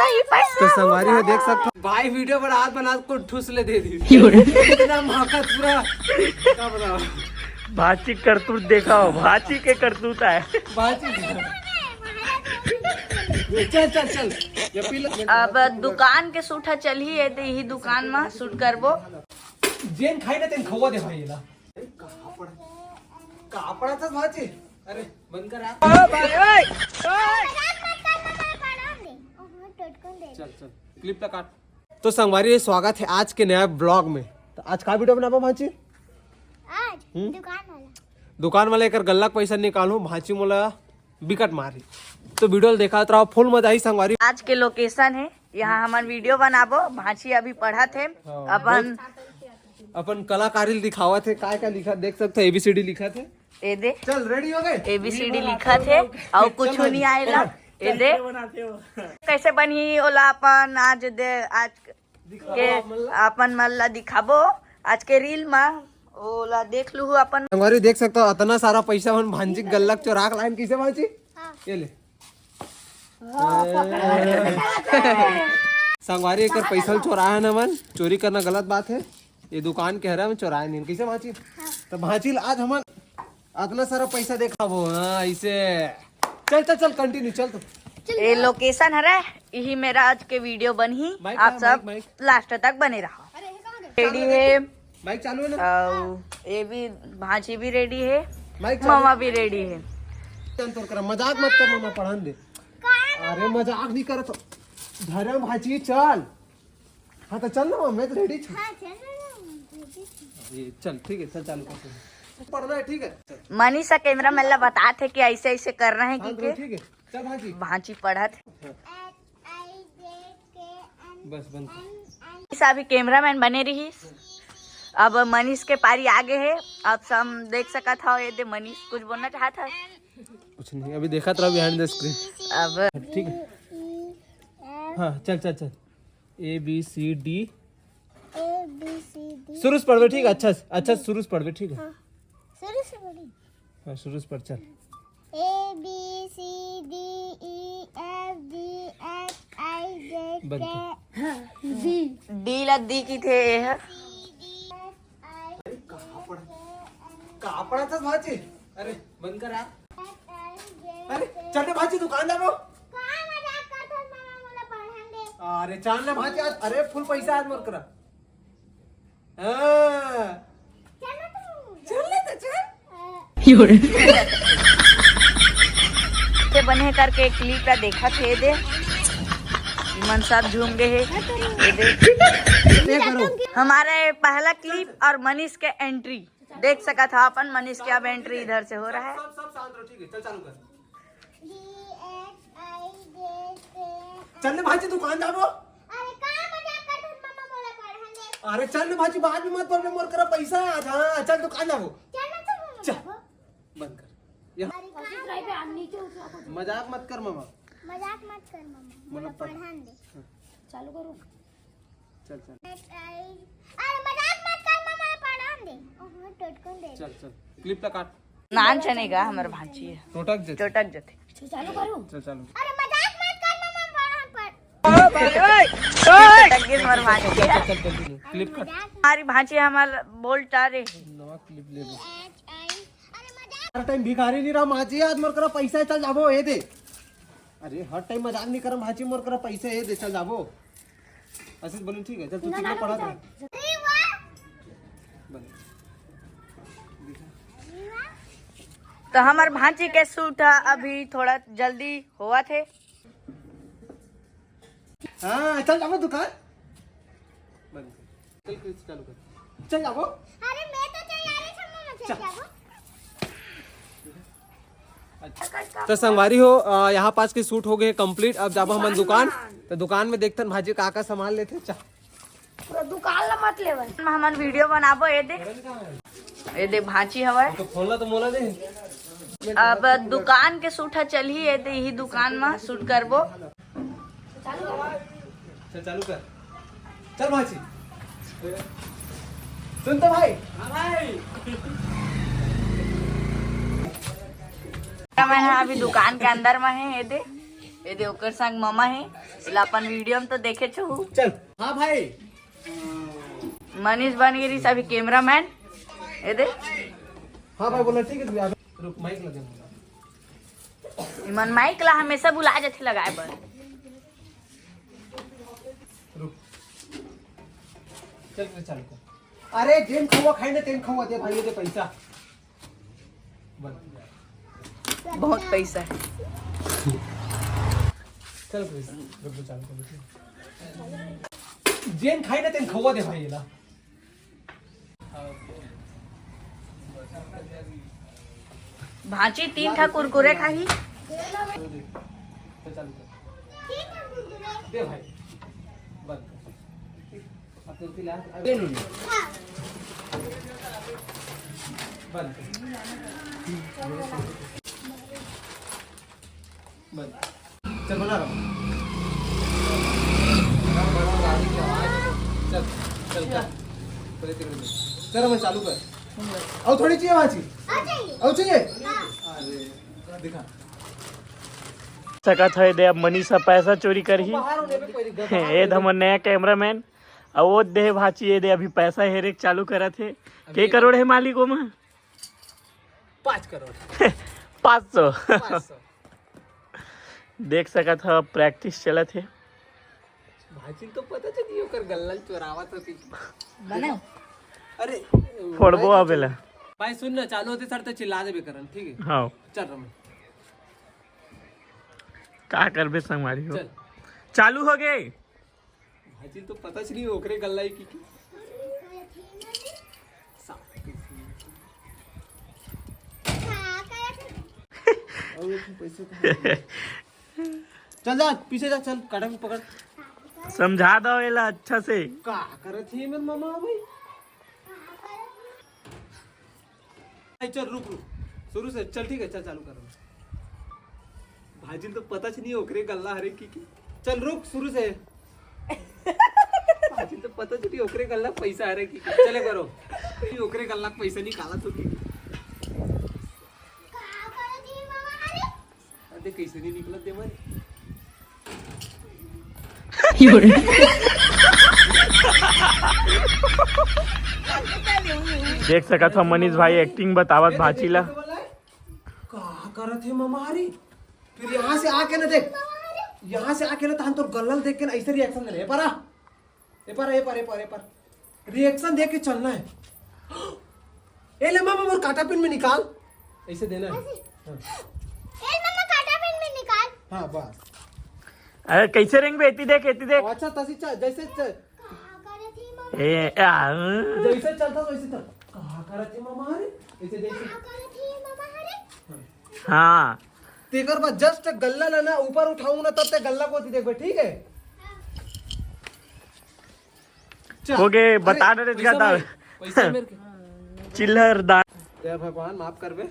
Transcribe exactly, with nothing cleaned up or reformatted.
तो संगवारी हो देख सकत हो भाई, वीडियो बना बना को ठुस ले दे दी। इतना महका पूरा का बताओ। भांची करतूत देखा हो, भांची के करतूत आय। भांची। चल चल चल, ये पी ले। अब दुकान के शूट ह चलही, ये दे ही दुकान म शूट करबो। जेन खाई ना तेन खवा दे भाई ला। कापड़, कापड़ाचाच भांची। अरे बंद कर यार। चल चल, क्लिप ला काट। तो संगवारी, स्वागत है आज के नया ब्लॉग में। तो आज का वीडियो बनाबो भांची? आज हम्म? दुकान वाला। दुकान वाला एकर गल्ला के पैसा निकालूं, भांची मोला बिकट मारी। तो वीडियो ल देखत रहो, फुल मजा आई संगवारी। आज के लोकेशन है, यहाँ हमन वीडियो बनाबो। भांची अभी पढ़त है, हाँ। अपन अपन कलाकारी ल दिखावत है, काय काय लिखा देख सकत हो, एबीसीडी लिखत है। ए दे। चल, रेडी हो गए? एबीसीडी लिखत है, अउ कुछ नहीं आएला। ए दे। कैसे बनही ओला अपन आज दे, आज के अपन मन ला दिखाबो आज के रील मा। ओला देख लूहू अपन। संगवारी देख सकत हो, अतना सारा पैसा मन भांजी गल्ला के चोरा के लाइन। कैसे भांजी? हाँ। ये ले। संगवारी, एकर पैसा ल चोराए हन हमन। चोरी करना गलत बात है। ये दुकान के हरे, हम चोराए नहीं। कैसे भांची? हाँ। तो भांची ल आज हमन अतना सारा पैसा देखाबो। हाँ, ऐसे। चल चल चल, कंटिन्यू चल तो। ए लोकेशन हरे, यही मेरा आज के वीडियो बनही। माइक आप कहाँ, सब माइक, माइक। लास्ट तक बने रहो। रेडी है। माइक चालू है ना? अउ ये भी, भांची भी रेडी है, माइक चालू। मामा भी रेडी है। चल तोर करा, मजाक मत कर मामा, पढ़न दे। अरे मजाक नहीं करत हो। धरम भांची चल। हाँ तो चल ना, मैं तो रेडी छू। हाँ, चल ना, मैं रेडी छू। ये चल, ठीक है, चल चालू करते हैं। पढ़ना है, ठीक है? चल। मनीषा कैमरा मैन ला बतात है कि ऐसे ऐसे करना है, हाँ, कि तो के ठीक है, चल भांची। भांची पढ़त। हाँ। बस बंद कर। मनीषा अभी कैमरा मैन बने रही। अब मनीष के पारी आगे है। आप सब देख सकत हो, ये दे मनीष कुछ बोलना चाहत है। कुछ नहीं, अभी देखत रहो behind the screen। अब ठीक है, हाँ चल चल चल। A B C D. A B C D. शुरू से पढ़बे, ठीक है? अच्छा अच्छा, शुरू से पढ़बे, ठीक है? हाँ। शुरू से पढ़ी। हाँ, शुरू से पढ़ चल। A B C D E F G H I Z बंद के कर। हाँ, डी। डी ला दी की थे ये है। कापड़ाचाच भांची। अरे बंद कर यार। अरे चल ना भांची, दुकान जाबो। का मजाक करत हस मामा, मोला पढ़न दे। अरे चल ना भांची आज, अरे फुल पैसा आज मोर करा। हाँ। चल ना तू। चल ना तो चल। के बने करके क्लिप ला देखत हे दे। मन सब झूम गए हे। ये दे। ये करो। हमारे पहला क्लिप और मनीष के एंट्री देख सकत हो अपन। मनीष के अब एंट्री इधर से हो रहा है। सब, सब शांत रहो, ठीक है, चल चालू कर। चल ना भांची, दुकान जाबो। अरे का मजाक करत हस मामा, मोला पढ़न दे। अरे चल ना भांची, बाद में मत पढ़बे, मोर करा पैसा है आज। हाँ, चल दुकान जाबो। चल ना तो मामा चल। जाबो। बंद कर। या। अरे का मजाक मत कर मामा। मजाक मत कर मामा, मोला मोला पढ़- पढ़न दे। हाँ। चालू करो। चल चल। अरे मजाक मत कर मामा, मोला पढ़न दे। ओहो, टोटकन दे। चल चल, क्लिप ला काट। नान चने का हमर भांची है। टोटक जते। टोटक जते। चालू करूं? चल चालू। अरे मजाक मत कर मामा, पढ़न पर। टोटक गिर हमर भांची है। चल चल, कंटिन्यू। क्लिप काट। हमारी भांची हमार बोल टारे है। नवा क्लिप ले लो। अरे मजाक। हर टाइम भिखारी नहीं रहा भांची, आज मोर करा पैसा है, चल जाबो, ये दे। अरे हर टाइम मजाक नहीं करम भांची, मोर करा पैसा है, ये दे, चल जाबो। आशीष बोलिन, ठीक है, चल तू ना, चुप ना, पढ़ा ना, दे। अरे वाह। बन। तो हमर भांची के शूट ह अभी थोड़ा जल्दी होवत हे। हाँ, चल जाबो दुकान। बंद कर। चल, चल, चालू कर। चल जाबो। अरे, मैं तो तैयार ही था, मैं चल चल। जाबो। अच्छा। तो संगवारी हो, अ, यहाँ पास के शूट हो गए कंप्लीट। अब जाबो हमन दुकान, तो दुकान में देखथन भांची का का सामान लेथे। चल। पूरा दुकान ला मत लेवे। हमन वीडियो बनाबो, ये दे, ये दे भांची हवय। तो खोलना तो मोला दे। अब दुकान के शूट ह चलही, ये दे, यही दुकान म शूट करबो। चल चालू कर। चल भांची। सुन तो भाई। हाँ भाई। मैं ह अभी दुकान के अंदर म हे, ये दे। ये दे ओकर संग ममा हे, एला अपन वीडियो में तो देखे छहू। चल। हाँ भाई। मनीष बन गे रहिस अभी कैमरामैन। ये दे। हाँ भाई बोला ठीक है। रुक माइक लगे। इमन माइक ला हमेशा बुला जाथे लगाए बर। रुक। चल रे चालू कर। अरे जेन खवा खाई ना तेन खवा दे भाई दे पैसा। बंद। बहुत पैसा है। चल रे रुक चालू कर। जेन खाई ना तेन खवा दे भाई ला। भांची तीन ठा कुरकुरे खाही। दे भाई। बंद कर। अब तो फिलहाल अबे नहीं। बंद कर। बंद। चल बना रहा हूँ। चल चल कर। पहले तेरे को दे। चल मैं चालू कर। और थोड़ी चाहिए भाजी। और चाहिए। अरे दिखा। सकत है दे अब मनीषा पैसा चोरी करही। बाहर होने पे पहले घर ए दे हमर नया कैमरामैन। अब वो दे भाची ये दे अभी पैसा हेरे के चालू करत हे। के करोड़ है मालिक ओमा? पाँच करोड़। पाँच सौ। पाँच सौ। देख सकत ह प्रैक्टिस चलत हे। भाजी तो पता चली ओकर गल्ला चोरावत होती। बनाओ। अरे फोड़बो अब एला। भाई सुन ना चालू होते सर तो चिल्ला देबे करन ठीक है। हाँ चल रहा मैं। का करबे संगवारी हो। चल। चालू हो गए। भाजी तो पता चली ओकरे गल्ला ही की की। चल जा पीछे जा चल काटा भी पकड़। समझा दो एला अच्छा से। का करत ही मेरे मामा भाई। नहीं चल रुक रुक शुरू से चल ठीक है चल चालू कर। भाजी तो पता च नहीं ओकरे गल्ला हरे की की। चल रुक शुरू से। भाजी तो पता च नहीं ओकरे गल्ला पैसा हरे की की। चले करो। ओकरे गल्ला पैसा निकाला तो की। अरे कैसे नहीं निकला दे मारे। देख सकत हो मनीष भाई एक्टिंग बतावत भाची ला। का करत है ममारी। फिर यहाँ से आके ना देख। यहाँ से आके ना तहन तोर गल्ला देख के ना ऐसे रिएक्शन दे ए पारा। ए पारा ए पारा ए पारा ए पारा। रिएक्शन देख के चलना है। ए ले मामा मोर काटा पिन में निकाल। ऐसे देना है। हाँ। ए मम्मा काटा पिन में निकाल। हाँ बस। अरे कैसे रेंगबे? एती देख, एती देख। अच्छा तसी चल जैसे चल। का करत ही मम्मा? ए आ, जैसे चलता वैसे चल। कहा करत है मामा रे? ऐसे जैसे। का करत ही मम्मा हरे? हाँ। तेकर बाद जस्ट गल्ला ला ना ऊपर उठाऊं ना तब ते गल्ला को देखबे ठीक है। चल। हो गए, बता अरे, दे पैसा ज्यादा। भाई, पैसा मेरे के। चिल्लर दान। हे भगवान माफ करबे।